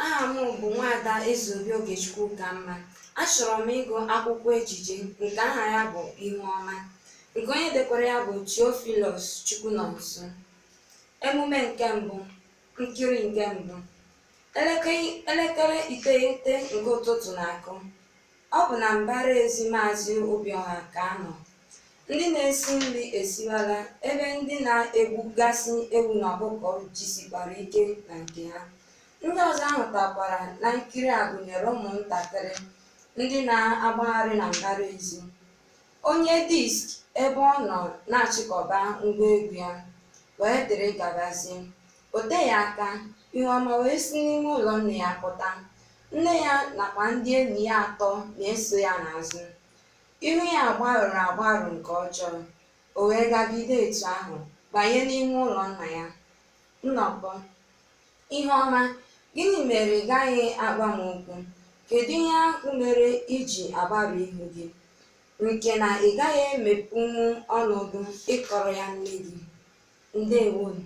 Aha m bụ Nwaada Ezeobi Ogechukwu Kamma. Achọrọ m ịgụ akwụkwọ ejije nke aha ya bụ Ihu Ọma, nke onye dekwara ya bụ Theophilus Chukwunonso. Emume nke mbụ, nkiri nke mbụ. Elekere 9 nke ụtụtụ na-akụ. Ọ bụ na mbara ezi Maazị Obiọha ka a nọ. Ndị na-esi nri esiwala, ebe ndị na-egbugasị ewu na ọkụkọ jisikwara ike na nke ha. Ndị ọzọ a hụtakwara na nkiri a gụnyere ụmụntakịrị ndị na-agbagharị na mbara ezi. Onye diski ebe ọ nọ na-achịkọba ngwa egwu ya, wee dịrị gabazie. O teghị aka, Ihuọma wee si n'ime ụlọ nne ya pụta. Nne ya nakwa ndị enyi ya atọ na-eso ya n'azụ. Ihu ya gbarụrụ agbarụ nke ọjọọ. O wee gagide etu ahụ banye n'ime ụlọ nna ya. Nnọkọ. Ihuọma, gịnị mere ị gaghị agwa m okwu? Kedu ihe ahụ mere i ji agbarụ ihu gị? Nke na ị gaghị emepenwu ọnụ gị ịkọrọ ya nne gị. Ndewonu.